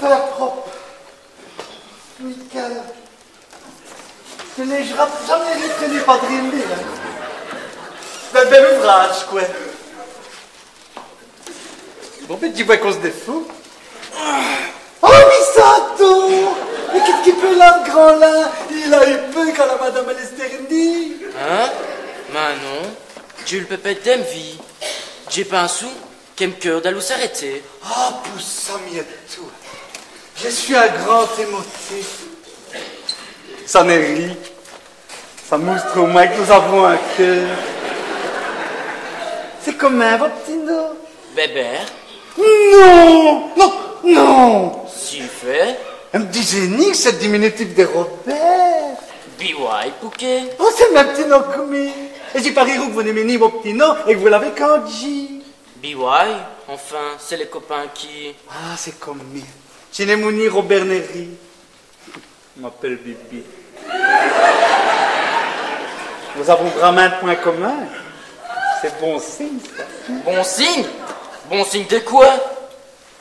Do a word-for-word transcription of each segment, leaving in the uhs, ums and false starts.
Voilà, prôpe. Nickel. Dji n'é jamés r'tinu pa drin.ne, in. C'è-st-in bèl ouvrâdje, qwè. Bon, bén, dji vwè qu'on s' dèfout. Oh, mins ça don ! Mins qu'èst-ce qu'i fêt là, l' grand-là ? Il a yeû peû quand la madame èlle èstèrni. Hin ? Mins non, dj'é yeû l' pèpète dè m' vî. Dji pinse qu'èm cûr d'aler s'arèter. Ah, pou ça, mi ètou. Dji su in grand èmotif. Ça n'èst rén. Ça moustreut au mwins qu' nos-avons in keûr. C'èst comint, vo p'tit nom ? Bébert. Non, non, non. Si fét. Èm disèz nén qu' c'èst l' diminitif dè Robert ? Bén waye, pouqwè ? Oh, c'èst l' min.me p'tit nom qu' mi. Èt dji parieroû qu' vos n'èmèz nén vo p'tit nom èt qu' vos l'avèz candjî. Bén waye, enfin, c'èst lès copins qui... Ah, c'èst come mi. Dji n' mi lame nén Robert nén rén. Dji m'apèle Bibi. Nos-avons brâmint dès pwints comuns. C'èst bon sine, ça. Bon sine ? Bon sine dè qwè ?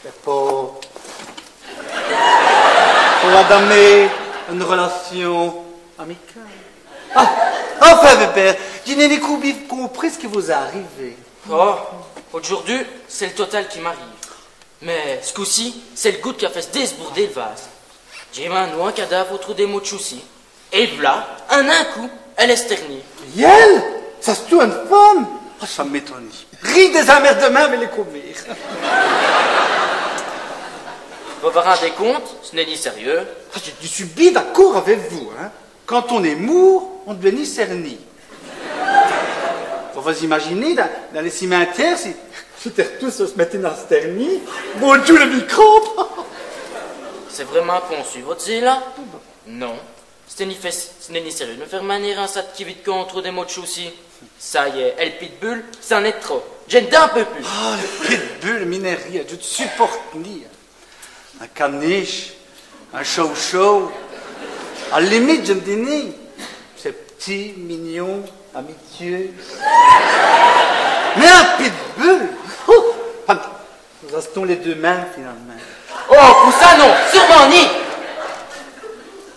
C'èst pou, pou entame ène rèlâcion amicale. Ah, enfin, Bébert, dji n'é nén co bén compris ç' qui vos-arive. Oh, audjoûrdu, c'èst l' total qui m'arive. Mins ç' côp-ci, c'èst l' goute qu'a fêt dèsboûrder l' vâse. Dj'é mèné in cadâve au trou dè motchouci. Èt v'la, en in côp, èlle èstèrni. Yèl ? Ça s' toûve ène feume ? Ah, ça m'ètone. Rén qu' dès-emmèrdèmints avou lès comères. Vos vos rindèz compte, ç' n'èst nén sèrieûs. Ah, dji, dji su bén d'acôrd avou vous, in. Quand on èst moûrt, on n' dwèt nén stèrni. Vos vos imaginèz, dins, dins lès cimetiêres, si, si tèrtous s' mètèt a stèrni, bondjoû lès microbes. C'èst vraîmint conçu, vos d'zèz la ? Non. Ç' n'èst nén fét, ç' n'èst nén sèrieûs dè m' fé mèner in sat' qui vide co au trou dè motchouci. Ça y èst, èl pitbull, ça n'èst trop. Dji n'è peû pus. Ah, l' pitbull, mi n'è rèye, dji n' supôrte nén. In caniche, in chow-chow. A l' limite, dji m' di, c'èst p'tit, mignon, amitiéus. Mins in pitbull, oh, enfin, nos-astons lès deûs minmes, finâlemint. Oh, pou ça, non, sûr'mint nén.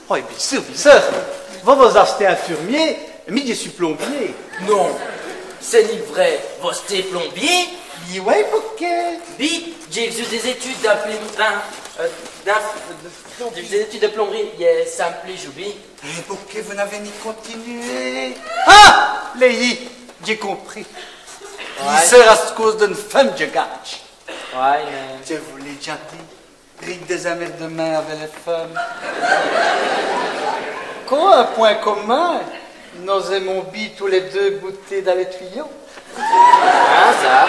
Oh, èt bén seûr, bén seûr. Vos, vos-astez infirmier, mi, dji su plombier. Non, ç' n'èst nén vraî, vos-astez plombier ? Bén waye, pouqwè ? Bén, dj'é f'tu dès-ètudes dè plomberie, euh, dè, dè, dj'é f'tu dès-ètudes dè plomberie, èt ça m' plét, dj'é obliyî. Èt pouqwè vos n'avèz nén continué ? Ah ! Lèyîz, dj'é compris. Waye. C'èst a cause d'ène feume, dji gadje. Waye, mins... Dji v's l'a dèdja dit. Rén qu' dès-emmèrdèmints avou lès feumes. Qwè, in pwint commun, nos-èmons bén tous lès deûs goûter dins lès tuyôs. Ah, ça.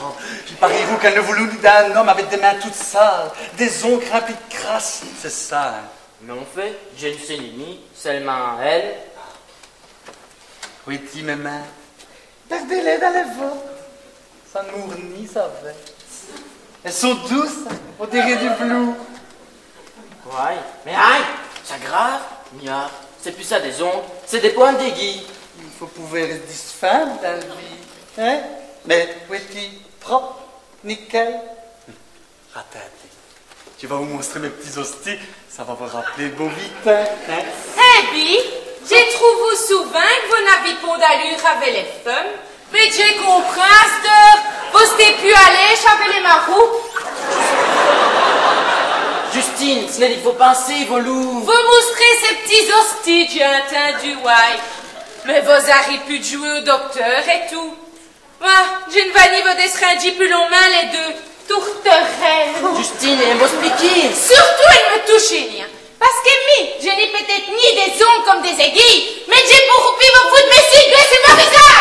Oh, dji parieroû qu'èle n' vos loûve nén d'in-ome avou dès mins toutes sales, dès-ongues rimplis d' crasse. C'èst ça, in. Mins au fêt, dji n' sé nén mi, seûlemint èle. Wétîz mès mins. Pèrdèz-lès dins lès vôtes. Ça n' moûrt nén, ça va. Èles sont doûces, on dîreut du velours. Waye, mins ayi, ça grave, mia, c'èst pus ça dès-ongues, c'èst dès pwintes d'èguîye. I faut pouvwêr èsse disfin.me dins l' vîye, in ? Mins wétîz, prôpe, nickel. Ratindèz. Dji va vos mostrer mès p'tits-ostis, ça va vos rap'ler l' bon vî timps, in ? Èh bén, dji trouve souvint qu' vos n'avèz pont d'alure avou lès feumes, mins dji comprind asteûre, vos-astez pus a l'êge avou lès marots. Justine, ç' n'èst nén qu' vos pinsèz, vos loûves. Vos mostrer cès p'tits-ostis, dj'é ètindu, waye. Mins vos-arîz p'lu djouwer au docteûr èt tout. Mins, dji n' va nén vos dèsrindjî pus longmint lès deûs tourterèles. Justine, èle m' touche nén. Surtout, èle m' touche nén. Pace qui mi, dji n'é pètète nén dès-ongues come dès-èguîyes, mins dji pôreu pus vos foute mès cîs d' vês su m' visâdje.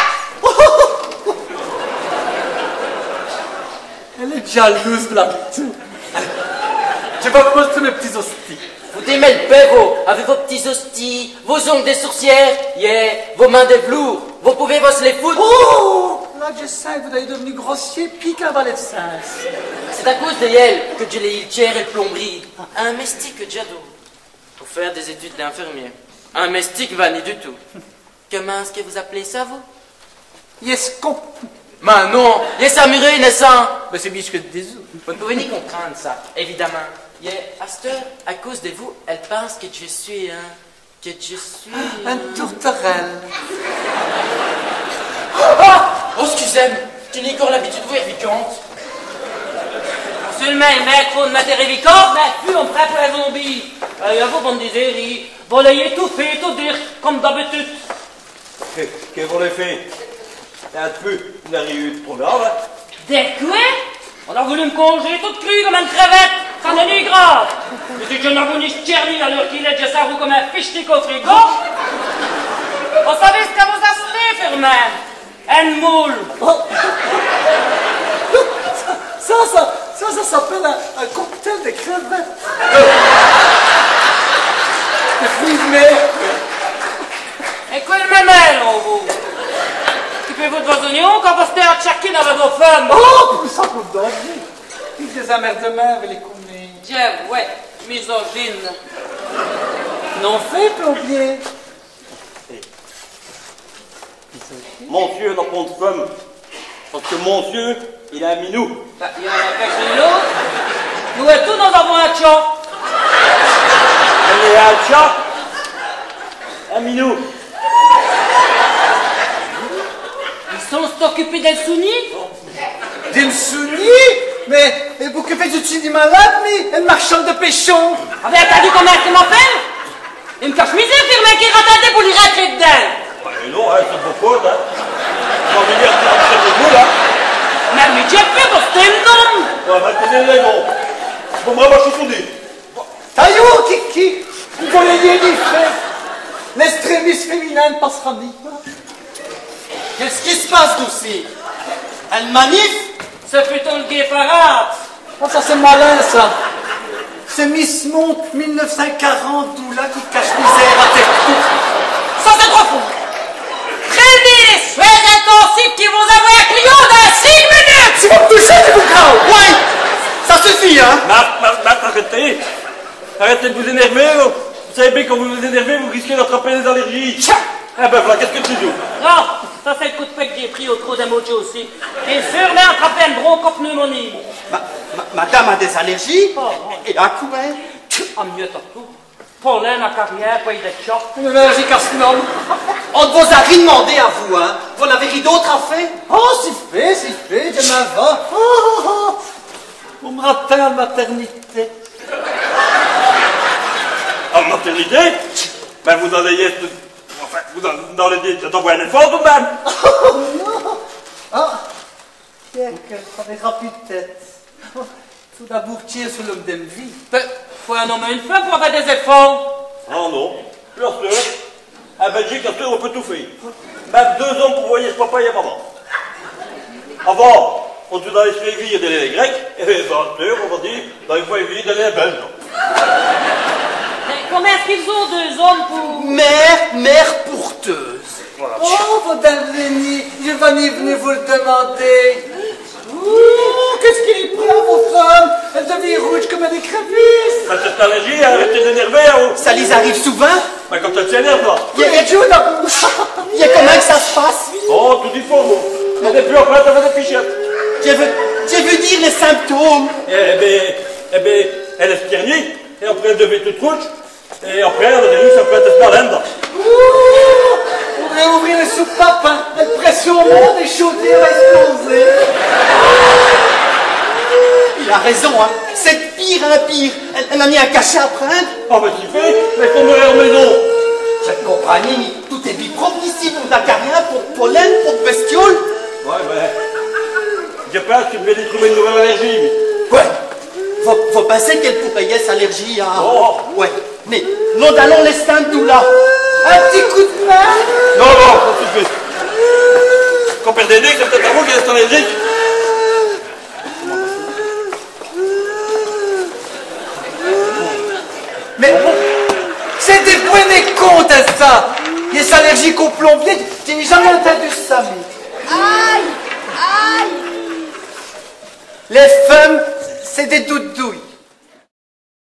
Èle èst djaloûse, v'la tout. Alez, dji va vos mostrer mès p'tits-ostis. Vos d'mez l' pês, vos, avou vos p'tits-ostis, vos-ongues dès-sorcîres, èt vos mins dès velours, vos p'lèz vos lès foute. Oh ! Là, dji sins qu' vos-alez div'nu grossier, pus qu'in valèt d' cinse. C'èst a cause d'èle qui dj' lé yî l' tchêr èl plomberie. In mèstî qui dj'adôre. Pou fé dès-ètudes d'infirmier. In mèstî qui n' va nén du tout. Comint èst-ce qui vos-ap'lèz ça, vos ? Yèsse con. Mins non, yèsse amuré, nèst-ce ? Mins c'èst bén ç' qui dj' di. Vos n' p'lèz nén comprinde ça, évidamint. Èt asteûre, à cause de vous, èle pinse qui dj' su, hin, qui dj' su... Ène tourterèle. Ah ! Oh, èscusez-m', dji n'é cor l'abitude d' vos vèy vicante. Seûlemint, mès crwèz-m' ètî vicante, mès fûts, on m' prind pou in zombie. Alez, à vos, bande di-z-êrîs, vos l'ayez tout fét, tout dîre, come d'abitude. Qwè, qwè vos v'lez fé ? Èt pwis, vos n'avîz rén trop grave, hin ? Di qwè ? On-a v'lu m' condjéler toute crûwe come ène crèvète. Ça n'èst nén grave. Mès si dji n' vos-a nén stèrni à l'eûre qu'il èst, dji sèreu come in pich'ti au frigo. Vos savez ç' qui vos-astez, firmint ? Ène moule. Oh. Ça, ça, ça, ça s'appelle un, un cocktail de crevettes. De fruits de mer. Èt qwè l' mèmèle, on, vous ? Ocupez-vous d' vos-ognons quand vos-astez à tchakine avou vo feume. Oh, pou ça, pou d' dandjî. Pîce dès-amèrdemints, vos lès con'nèz. Tiens, ouais, misogyne. Non fét, plombier. Monsieû n'a pont d' feume, pace qui monsieû, il a in minou. Bah, i n'a pont d' feume. Nous ètout, nos-avons in tchot. Èle a in tchot, in minou. I s' sont ocupés dèl sougnî ? Dèl sougnî ? Mès, mès pou qwè fé-st-on sougnî malade, mi, ène marchande di pèchons ? Avou in cadis come ça, qui m'apèle ? Èt m' cache-misère, firmint, qui ratindez pou lî rintrer d'dins. Bah, non, hin, c'èst vo faute, hin. Vos v'nîz rintrer chez vous, là. Mès, mès dji n' pou, pace qui dj' èm on-ome. Ouais, bah, tenez, là, bon. Bon, moi, moi, dj' su toudi. Tayoz, Kiki, vos l'ayez dit, fét. L'extrémisme féminin n' pass'ra nén. Qu'èst-ce qui s' passe, doci ? Ène manif ? C'èst putôt ène gay parade. Oh, ça, c'èst malin, ça. C'èst Miss Monde mile noûf cint quarante, doula, qui cache-misère à tèrre. Ça, c'èst trop fôrt. Prév'nez lès swins intensifs qui vont avoir in cliant dins cénq munutes. Si vos m' touchèz, dji vos crawe. Ouais. Ça suffit, hin. Marthe, Marthe, Marthe, arrêtez. Arrêtez d' vos-ènèrver, oh. Vos savez bén qu' quand vos vos-ènèrvez, vos risquez d'attraper dès-alèrjîyes. Tcha ! Èt bén v'là, qu'èst-ce qui dj' di ? Non, ça c'èst l' coûp d' pwès qu' dj'é pris aut trô d' in motcho ossi. Dj'é seûrmint attrapé ène broncopneumonie. Ma-, ma-, madame a dès-alèrjîyes ? Oh, non. Èt à qwè ? À mieûs tot. Pollen, acariens, pwèyes di tchot. Ène alèrjîye à s' nom. On n' vos-a rén d'mandé à vous, hin. Vos n'avez rén d'ôte à fé ? Oh, si fét, si fét, dji m'è va. Oh, oh, oh. On m' ratind à l' matèrnité. À l' matèrnité ? Mins vos-alez yèsse, enfin, vos-alez, vos-alez yèsse, ça va, in-èfant tout d' min.me. Oh, non. Ah, tiens, qué, ça va rapide, pètète. Faut d'abôrd tchêr so l'ome di m' vîye. Bén, faut in-ome èt ène feume pou avoir dès-èfants. Ah non, pus asteûre. In Bèljike, asteûre, on pout tout fé. Min.me deûs-omes pou vèy s' papa èt maman. Avant, on dîreut, on dîreut, dins lès vîyes, dès Grècs, èt bén, asteûre, on va dîre, dins lès vîyes, dès Bèljes. Mins comint èst-ce qu'i-z-ont deûs-omes pou... Mère, mère porteuse. Voilà. Oh, vos d'vèz v'nu, dji v'nî v'nu vos l' d'mander. Ouh, qu'èst-ce qu'èle èst brave, vo feume. Èle d'vint roudje come dès crèvisses. Mins c'èst l'alèrjîye, arètez d' v's-ènèrver, oh. Ça lî-arive souvint ? Mins quand èle s'ènèrve, là. Èle èst djoû, la bouche. Èt comint qu' ça s' passe ? Oh, toudi fôrt, bon. Èt pwis après, ça fét dès pichètes. Dji vou, dji vou dîre lès symptômes. Èt bén, èt bén, èle èstèrnuye, èt après, èle d'vint toute roudje. Èt après, on-a dès-nuits, ça pout-ète spalène. Ouh, on d'vrut ouvri lès soupapes, hin. Èl prèssion monte, èl chaudière va èsplôser. Il a raison, hin. C'èst d' pîre in pîre. Èle, èle n'a nén in cachèt à prinde. Ah, mins si fét, mins come à l' mèson. Dji n' comprind nén, tout èst bén prôpe ici, pont d'acariens, pont d' pollen, pont d' bèstioles. Ouais, mins dji pinse qu'i vient d' trouver ène nouvèle alèrjîye, li. Qwè ? Vos, vos pinsez qu'èle pôreut yèsse alèrjîye à... Oh. Ouais. Mins nos-alons l'èstinde doula. In p'tit côp d' min ? Non, non, ça sufit. Compère Dédé, c'èst pètète à vous qu'èle èst alèrjike. Mins c'èst dès bwès contes, ça. Yèsse alèrjike au plombier, dji n'é jamés ètindu ça, mi. Aïe ! Aïe ! Lès feumes, c'èst dès doudouyes.